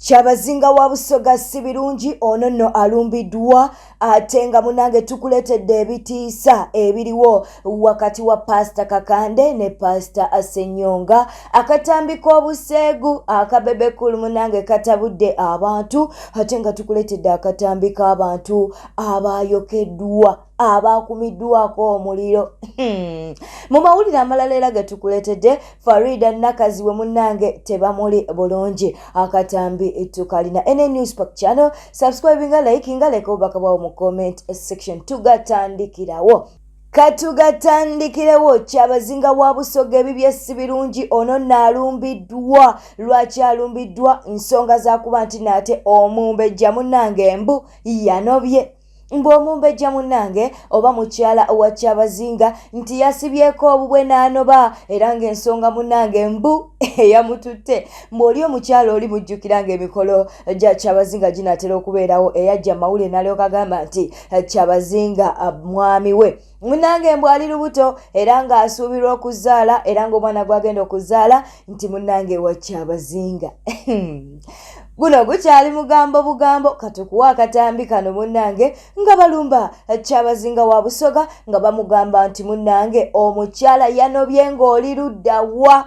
Kyabazinga wa Busoga si birungi, ono nno alumbiddwa, ate nga munange tukuleetedde ebitiisa ebiriwo wakati wa Paasita Kakande ne Paasita Ssenyonga. Akatambi k'obuseegu aka Bebe Cool munange katabudde abantu, ate nga tukuleetedde akatambi k'abantu abaayokeddwa, abaakumiddwako omuliro. Mu mawulire amalala era ge tukuleetedde, Farida Nakaziwe munnange tebamuli bulungi, akatambi tukalina. NN News Park channel, subscribinga, likinga, leka obubaka bwawo mu comment section. Tugatandikirawo, katugatandikirewo. Kyabazinga wa Busoga ebibye si birungi, ono naalumbiddwa. Lwaki alumbiddwa? Nsonga zakuba nti naate omumbejja munnange mbu yanobye, mbu omumbejja munnange oba mukyala wa Kyabazinga nti yasibyeko obubwe n'anoba, era ng'ensonga munnange mbu eyamututte mbu oli omukyala oli mujjukira ng'emikolo gya Kyabazinga ginaatera okubeerawo, eyajja mawulire n'alyoka agamba nti Kyabazinga mwami we munnange mbu ali lubuto era ng'asuubirwa okuzaala, era ng'omwana gw'agenda okuzaala nti munnange wa Kyabazinga. Guno gukyali mugambo bugambo. Katukuwa akatambi kano munnange nga balumba Kyabazinga wa Busoga nga bamugamba nti munnange omukyala yanobye ng'oli ludda wa.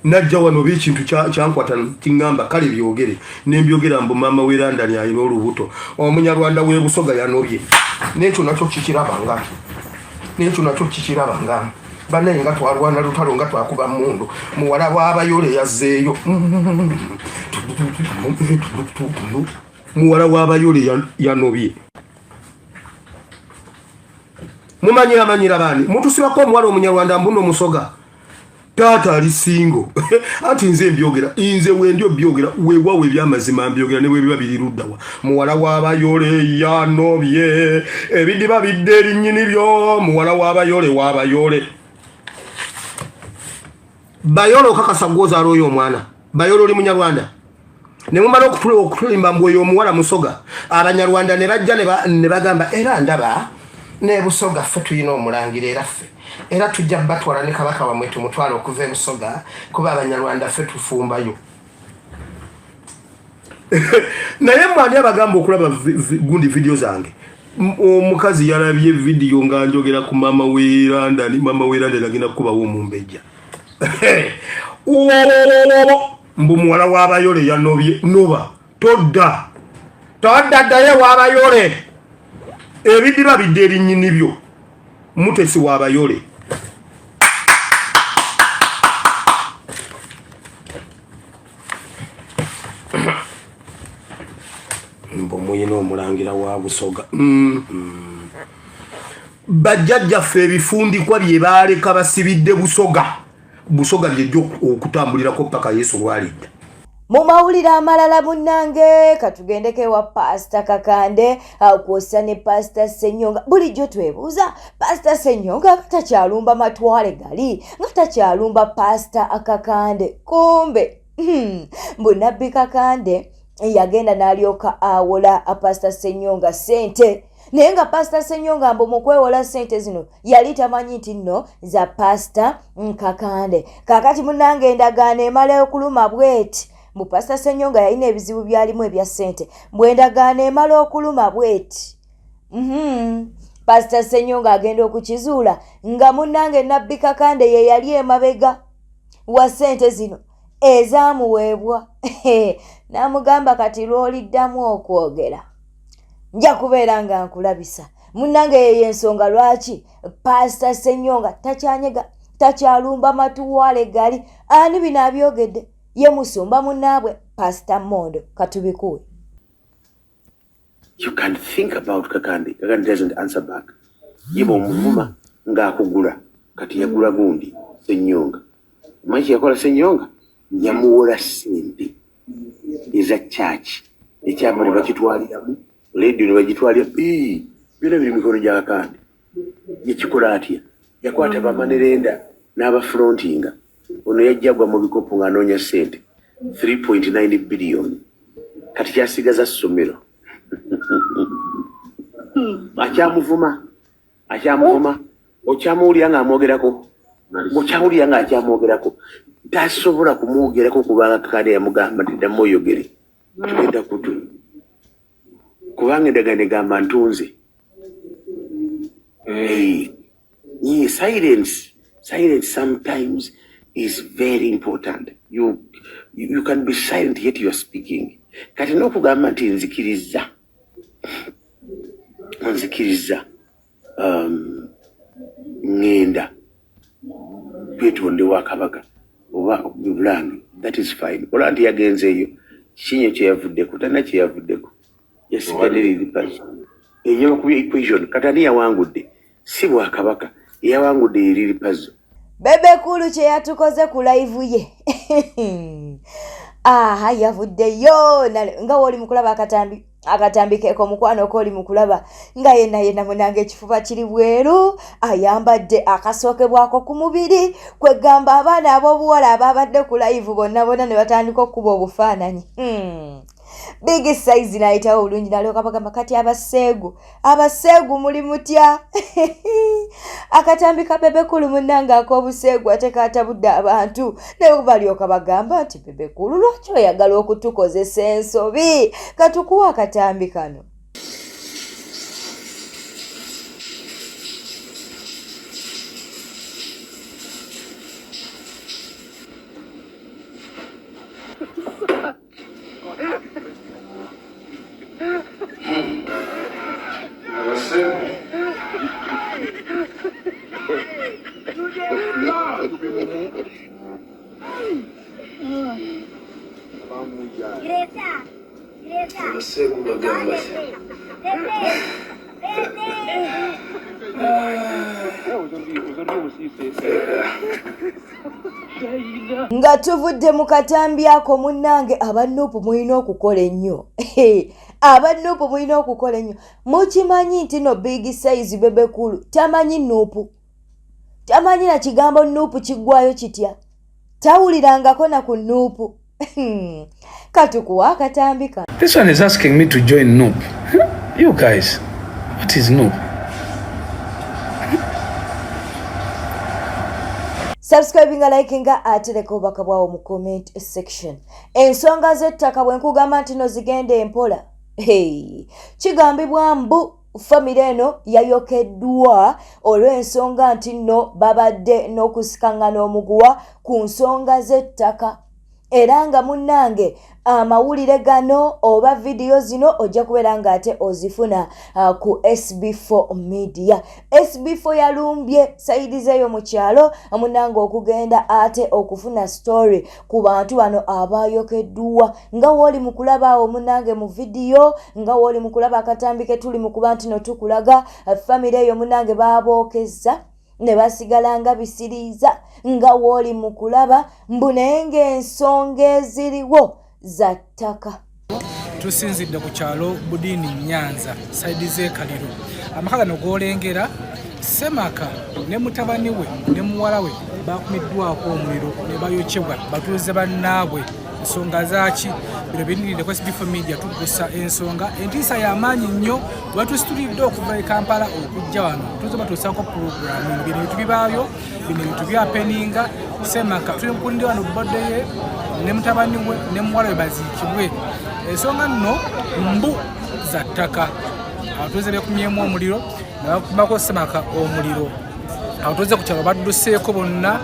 Najja wano oba ekintu kyankwata kiŋŋamba kale byogere, nembyogera mbu maama w'e London alina olubuto, omunyarwanda w'e Busoga yanobye. N'ekyo nakyo kikiraba nga, n'ekyo nakyo kikiraba nga banaye nga twalwana lutalo nga twakuba mundu. Muwala w'abayole yazzeeyo, muwala w'abayole yanobye. Mumanyi amanyira baani mutusibako omuwala omunyarwanda mbuno omusoga taata ali singo. Anti nze mbyogera, nze wendi obyogera, wewawo ebyamazima mbyogera ne bwebiba biri luddawa. Muwala w'abayole yanobye, ebidiba bidde erinnyini byo. Muwala w'abayole, w'abayole bayole, okakasa gwozaala oyo omwana bayole oli munyarwanda. Ne mumala okutulimba mbu oyo omuwala musoga, abanyarwanda ne bajja ne bagamba era ndaba ne Busoga ffe tulina omulangira, era ffe era tujja batwala ne kabaka wamwe tumutwala okuva e Busoga, kuba abanyarwanda ffe tufumbayo. Naye mwani abagamba okulaba gundi vidiyo zange? Omukazi yalabye vidiyo nga njogera ku maama w'e London, maama w'e London agenda kukubawo omumbejja mbu muwala w'abayole yanobye. Noba todda, todda, ddayo w'abayole, ebidiba bidde erinnyini byo. Mutesi w'abayole, mbu muyina omulangira wa Busoga. Bajjajjaffe ebifundikwa bye baaleka basibidde Busoga, Busoga byejja okutambulirako paka Yesu lwalidda. Mu mawulire amalala munnange, katugendeko ewa Paasita Kakande kwossa ne Paasita Ssenyonga. Bulijjo twebuuza Paasita Ssenyonga nga takyalumba matwale gali, nga takyalumba Paasita Kakande, kumbe mbu Nabbi Kakande yagenda n'alyoka awola Paasita Ssenyonga ssente, naye nga Paasita Ssenyonga mbu mu kwewola ssente zino yali tamanyi nti nno za Paasita Kakande. Kaakati munnange endagaano emala okuluma bweti, mbu Paasita Ssenyonga yalina ebizibu byalimu ebya ssente, mbu endagaano emala okuluma bweti, Paasita Ssenyonga agenda okukizuula nga munnange Nabbi Kakande ye yali emabega wa ssente zino ezaamuweebwa, n'amugamba kati lw'oliddamu okwogera nja kubeera nga nkulabisa. Munnange yeyo ensonga lwaki Paasita Ssenyonga takyanyega, takyalumba matuwale gali. Ani bino abyogedde? Ye musumba munnaabwe Paasita Mondo. Katubikuwe. You can think about Kakande. Kakande doesn't answer back. Ye bw'omuvuma ng'akugula. Kati yagula gundi Ssenyonga. Omanyi kye yakola Ssenyonga? Yamuwola ssente eza church. Ekyapa ne bakitwaliramu, leediyo ne bagitwalira. Byonna biri mikono gya Kakande. Yakikola atya? Yakwata bamanerenda n'abafrontinga. Ono yajja agwa mu bikopo ng'anoonya ssente 3.9 billion. Kati kyasigaza ssomero. Akyamuvuma, akyamuvuma, okyamuwulira ng'amwogerako, okyawulira ng'akyamwogerako. Tasobola kumwogerako kubanga Kakande yamugamba nti ddamu oyogere. Tugenda kutu kubanga endagaano egamba ntunze. Yeah, silence sometimes is very important. You can be silent yet you are speaking. Kati n'okugamba nti nzikiriza ŋŋenda kwetondewa kabaka oba Bulange, that is fine. Olaba nti yagenzeeyo, kinyo kye yavuddeko, talina kye yavuddeko, yasigadde liripazi eyo equation. Kati ani yawangudde? Si bwakabaka eyawangudde, ye Lil Pazo. Bebe Cool kye yatukoze ku live ye, aha, yavuddeyo nga wooli mukulaba akatambi keeko omukwano kooli mukulaba nga yenna yenna munange ekifuba kiri bweru, ayambadde akasookebwako ku mubiri. Kwegamba abaana ab'obuwala ababadde ku live bonna bonna ne batandika okukuba obufaananyi. Big Size n'ayitawo bulungi n'alyoka bagamba, kati abaseegu muli mutya? Akatambi ka Bebe Cool munnange ak'obuseegu ate katabudde abantu, ne balyoka bagamba nti, Bebe Cool, lwaki oyagala okutukozesa ensobi? Katukuwa akatambi kano. Abaseegu bagamba ki? Nga tuvudde mu katambi ako munnange, aba NUP mulina okukola ennyo, aba NUP mulina okukola ennyo. Mukimanyi nti no Big Size Bebe Cool tamanyi NUP, tamanyi na kigambo NUP kiggwayo kitya, tawulirangako na ku NUP. Katukuwa akatambi kano. This one is asking me to join NUP. You guys, what is NUP? Subscribinga, likinga, ate leka obubaka bwawo mu comment section. Ensonga z'ettaka bwe nkugamba nti no zigenda empola. Hey, kigambibwa mbu famire eno yayokeddwa olw'ensonga nti nno babadde n'okusikaŋŋana omuguwa ku nsonga z'ettaka. Era nga munnange amawulire gano oba vidiyo zino ojja kubeera ng'ate ozifuna ku SB4 Media. SB4 yalumbye side zeeyo mu kyalo munnange okugenda ate okufuna story ku bantu bano abayokeddwa, nga wooli mu kulaba awo munnange mu vidiyo, nga wooli mu kulaba akatambi ke tuli mu kuba nti no tukulaga famire eyo munnange baabookezza ne basigala nga bisiriiza, nga wooli mu kulaba mbu naye ng'ensonga eziriwo za ttaka. Tusinzidde ku kyalo Budiini Nyanza, side z'ekaliro. Amaka gano g'olengera, Semaka ne mutabani we ne muwala we bakumiddwako omuliro ne bayokyebwa batuuze bannaabwe. Ensonga zaaki? Bino birindiridde ku SB4 Media. Tuggusa ensonga entiisa y'amaanyi nnyo wetusitulidde okuva e Kampala okujja wano, tuze batuusaako puroguramu. Bino ebintu bibaayo, bino ebintu byapeninga. Semaka tuli mukulinde wano body ye ne mutabani we ne muwala we baziikibwe. Ensonga nno mbu za ttaka. Abatuuze bekumyemu omuliro ne bakumako Semaka omuliro. Abatuuze ku kyalo badduseeko bonna,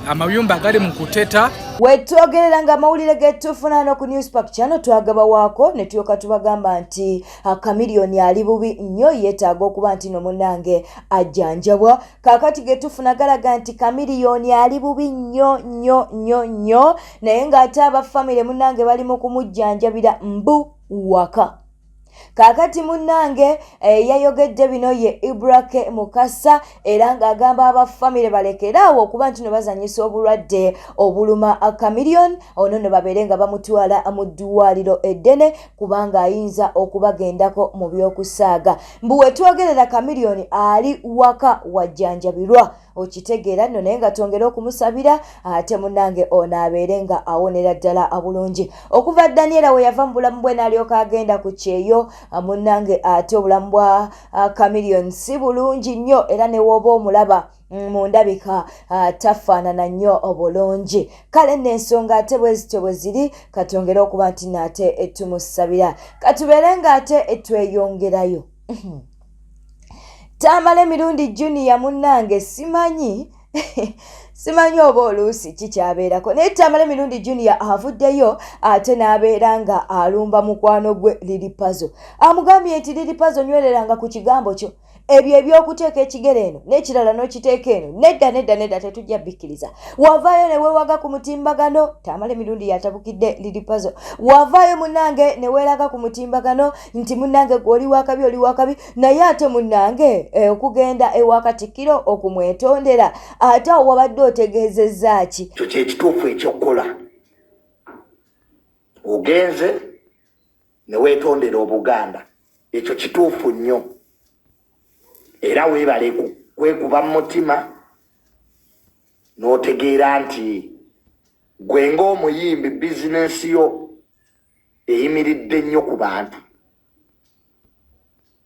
amayumba gali mu kuteta. Wetwogerera nga amawulire getufuna no ku Newspark Channel twagabawaako ne tulyoka tubagamba nti Chameleone ali bubi nnyo, yeetaaga okuba nti no munnange ajjanjabwa. Kaakati getufuna galaga nti Chameleone ali bubi nnyo nnyo nnyo nnyo, naye ng'ate aba famire munnange bali mu kumujjanjabira mbu waka. Kaakati munnange yayogedde bino ye Ibrake Mukasa, era ng'agamba abafamire balekeraawo okuba nti no bazanyisa obulwadde obuluma Chameleone ono, no babeere nga bamutwala mu ddwaliro eddene kubanga ayinza okubagendako mu by'okusaaga. Mbu wetwogerera Chameleone ali waka wajjanjabirwa. Okitegeera nno, naye nga twongere okumusabira ate munnange ono abeere nga awonera ddala bulungi. Okuva Daniela we yava mu bulamu bwe n'alyoka agenda ku kyeyo, munnange ate obulamu bwa Chameleone si bulungi nnyo, era ne w'oba omulaba mu ndabika tafaanana nnyo obulungi. Kale nno ensonga ate bwe zityo bwe ziri, katwongere okuba nti naate tumusabira, katubeere nga ate tweyongerayo. Tamale Mirundi Junior munnange, simanyi oba oluusi kikyabeerako, naye Tamale Mirundi Junior avuddeyo ate n'abeera nga alumba mukwano gwe Lili Pazo. Amugambye nti Lili Pazo, nywereranga ku kigambo kyo, ebyo ebyokuteeka ekigere eno n'ekirala n'okiteeka eno, nedda nedda nedda, tetujja bikkiriza. Wavaayo ne weewaga ku mutimbagano. Tamale Mirundi yatabukidde Lili Pazo. Wavaayo munnange ne weeraga ku mutimbagano nti munnange gwe oli wakabi, oli wakabi, naye ate munnange okugenda ewa Katikkiro okumwetondera, ate awo wabadde otegeezezza ki? Ekyo kyekituufu ekyokukola, ogenze ne weetondera Obuganda, ekyo kituufu nnyo, era weebale kwekuba mu mutima n'otegeera nti gwe ng'omuyimbi bizinensi yo eyimiridde nnyo ku bantu,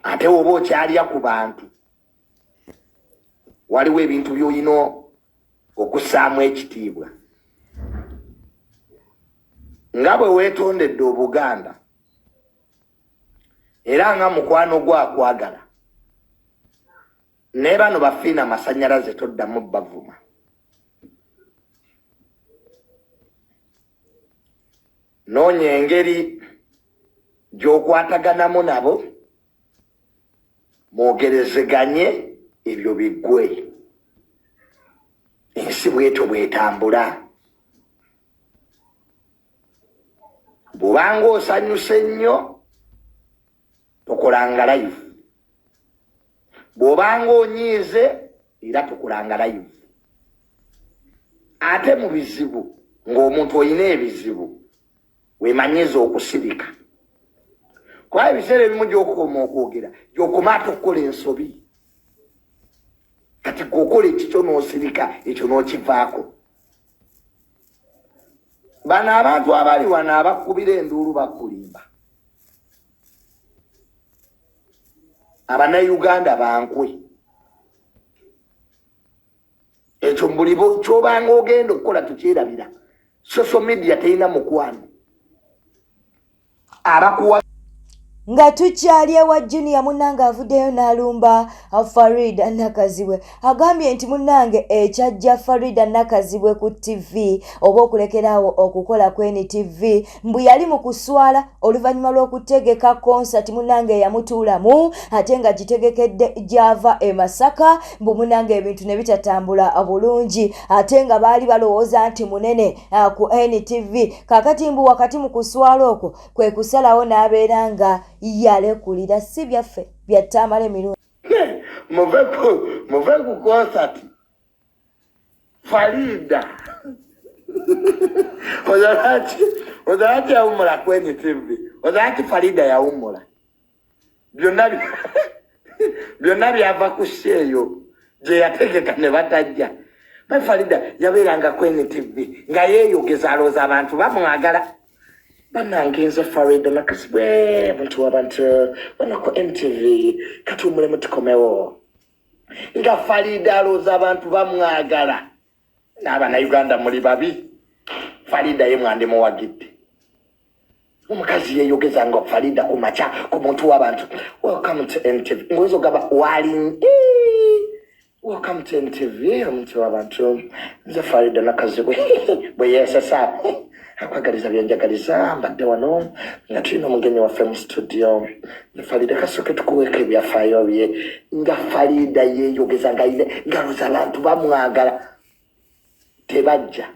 ate woba okyalya ku bantu waliwo ebintu by'olina okussaamu ekitiibwa. Nga bwe weetondedde Obuganda, era nga mukwano gwo akwagala, ne bano bafiina amasannyalaze toddamu bavuma. Noonya engeri gy'okwataganamu nabo, mwogerezeganye ebyo biggwe. Ensi bwetyo bwetambula. Bw'obanga osanyuse nnyo tokolanga live, bw'obanga onyiize era tokolanga live. Ate mu bizibu, ng'omuntu olina ebizibu, weemanyiize okusirika, kuba ebiseera ebimu gy'okoma okwogera gy'okoma ate okukola ensobi. Kati gwe okola ekikyo n'osirika, ekyo n'okivaako. Bano abantu abali wano abakubira enduulu bakulimba. Abannayuganda bankwe. Ekyo buli ky'obanga ogenda okukola tukyerabira. Social media terina mukwano. Abakuwa Nga tukyali ewa Junior, munnange avuddeyo n'alumba Farida Nakazibwe. Agambye nti munnange ekyajja Farida Nakazibwe ku TV oba okulekeraawo okukola ku NTV, mbu yali mu kuswala oluvannyuma lw'okutegeka konsati munnange eyamutuulamu ate nga gitegekedde gy'ava e Masaka, mbu munnange ebintu ne bitatambula bulungi, ate nga baali balowooza nti munene ku NTV. Kaakati mbu wakati mu kuswala okwo kwe kusalawo n'abeera nga yalekulira. Si byaffe bya Tamale Mirundi. Muve ku konsati. Farida ozalaki yawummula ku NTV, ozalaki Farida yawummula, byonna byonna byava ku show eyo gye yategeka ne batajja. Ba Farida yabeeranga ku NTV nga yeeyogeza, alowooza abantu bamwagala. Bannange, nze Farida Nakazibwe, muntu w'abantu bana ku NTV, katuwummulemu tukomewo. Nga Farida alowooza abantu bamwagala. N'abannayuganda muli babi. Farida ye mwandimuwagidde. Omukazi yeeyogeza nga Farida ku makya ku muntu w'abantu, welcome to NTV, ng'oyinza ogamba wali welcome to NTV, omuntu w'abantu, nze Farida Nakazibwe. Bwe yeesesa akwagaliza byenjagaliza, mbadde wano nga tulina omugenyi waffe mu studio ne Farida, kasooke tukuweeko ebyafaayo bye. Nga Farida yeeyogeza nga ngaloza abantu bamwagala, tebajja.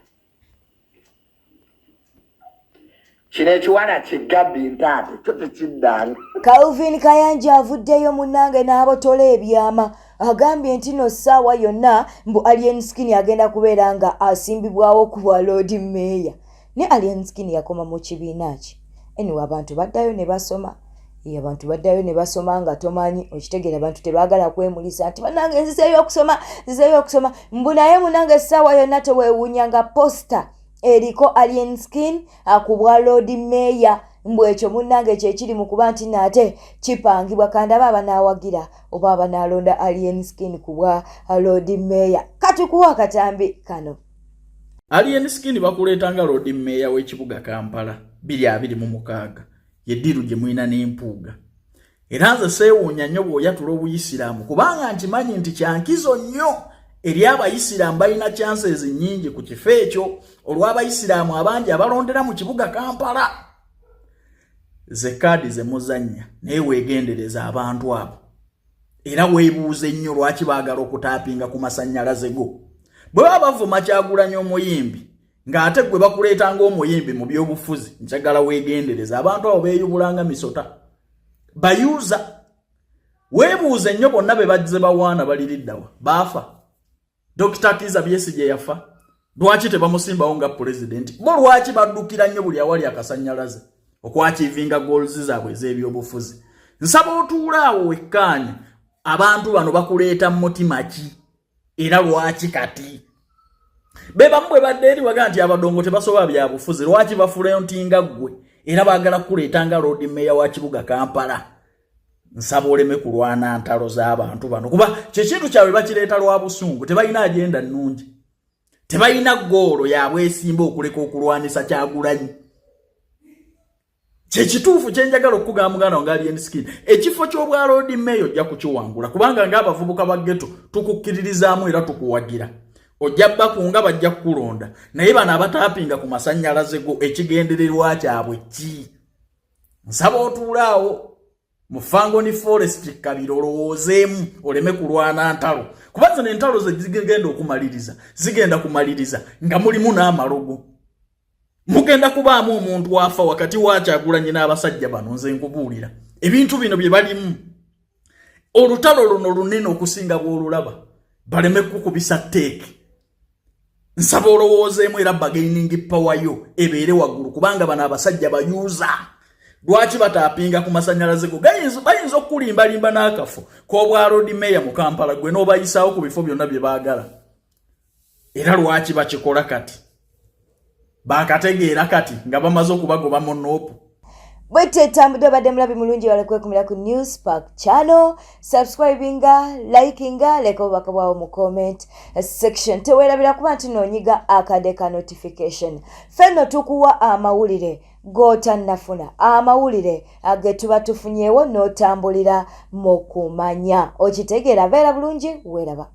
Kino ekiwala kigabi ntaate kyo tekiddanga. Calvin Kayanja avuddeyo munnange n'abotola ebyama. Agambye nti no ssaawa yonna mbu Alien Skin agenda kubeera nga asimbibwawo ku bwa Lord Mayor. Ne Alien Skin yakoma mu kibiina ki? Anyway, abantu baddayo ne basoma. Abantu baddayo ne basoma nga tomanyi, okitegeera? Abantu tebaagala kwemulisa nti bannange nzizeeyo okusoma, nzizeeyo okusoma. Mbu naye munange essaawa yonna teweewuunya nga poster eriko Alien Skin ku bwa Lord Mayor. Mbu ekyo munnange kyekiri mu kuba nti naate kipangibwa. Kandaba abanaawagira oba abanaalonda Alien Skin ku bwa Lord Mayor. Katukuwa akatambi kano. Alien Skin bakuleeta nga Lord Mayor w'ekibuga Kampala 2026. Ye deal gye mulina n'Empuuga. Era nze seewuunya nnyo bw'oyatula Obuyisiraamu, kubanga nkimanyi nti kyankizo nnyo eri Abayisiraamu, balina chances nnyingi ku kifo ekyo olw'Abayisiraamu abangi abalondera mu kibuga Kampala. Ze kaadi ze muzannya, naye weegendereza abantu abo era weebuuze nnyo lwaki baagala okutaapinga ku masannyalaze go. Bwe baba bavuma Kyagulanya omuyimbi, ng'ate gwe bakuleeta ng'omuyimbi mu byobufuzi, njagala weegendereza abantu abo. Beeyubulanga misota, bayuuza. Weebuuze nnyo, bonna be bazze bawaana baliriddawa? Baafa. Dr Kiza Besigye yafa, lwaki tebamusimbawo nga pulezidenti? Bo lwaki baddukira nnyo buli awali akasannyalaze okwachievinga goals zaabwe ez'ebyobufuzi? Nsaba otuule awo wekkaanya, abantu bano bakuleeta mu mutima ki era lwaki kati? Be bamu bwe badde eri baga nti abadongo tebasobola byabufuzi. Lwaki bafrontinga ggwe era baagala kukuleeta nga Lord Mayor wa kibuga Kampala? Nsaba oleme kulwana ntalo z'abantu bano, kuba kyekintu kyabwe bakireeta lwa busungu. Tebalina agenda nnungi, tebalina goal yabwesimba okuleka okulwanisa Kyagulanyi. Kyekituufu kyenjagala okukugamba, muganda wange Alien Skin, ekifo ky'obwa Lord Mayor ojja kukiwangula, kubanga ng'abavubuka ba ghetto tukukkiririzaamu era tukuwagira. Ojja bakunga, bajja kukulonda. Naye bano abataapinga ku masannyalaze go, ekigendererwa kyabwe ki? Nsaba otuulaawo mu Fangone Forest kabiri, olowoozeemu oleme kulwana ntalo, kuba zino entalo ze zigenda okumaliriza, zigenda kumaliriza nga mulimu n'amalogo. Mugenda kubaamu omuntu afa wakati wakyagulanyi n'abasajja bano. Nze nkubuulira, ebintu bino bye balimu, olutalo luno lunene okusinga bw'olulaba. Baleme kukubisa teeke. Nsaba olowoozeemu era bargaining power yo ebeere waggulu, kubanga bano abasajja bayuuza. Lwaki bataapinga ku masanyalaze go? Bayinza okukulimbalimba n'akafo k'obwa Lord Mayor mu Kampala, gwe n'obayisaawo ku bifo byonna bye baagala. Era lwaki bakikola kati? Bakategeera kati nga bamaze okubagoba mu NUP. Bwetyo etambudde. Obadde mulabi mulungi, wala kwekumira ku News Park channel. Subscribinga, likinga, leka obubaka bwawo mu comment section. Teweerabira kuba nti noonyiga akade ka notification. Fenno tukuwa amawulire g'otannafuna, amawulire ge tuba tufunyeewo, n'otambulira mu kumanya. Okitegeera? Beera bulungi, weeraba.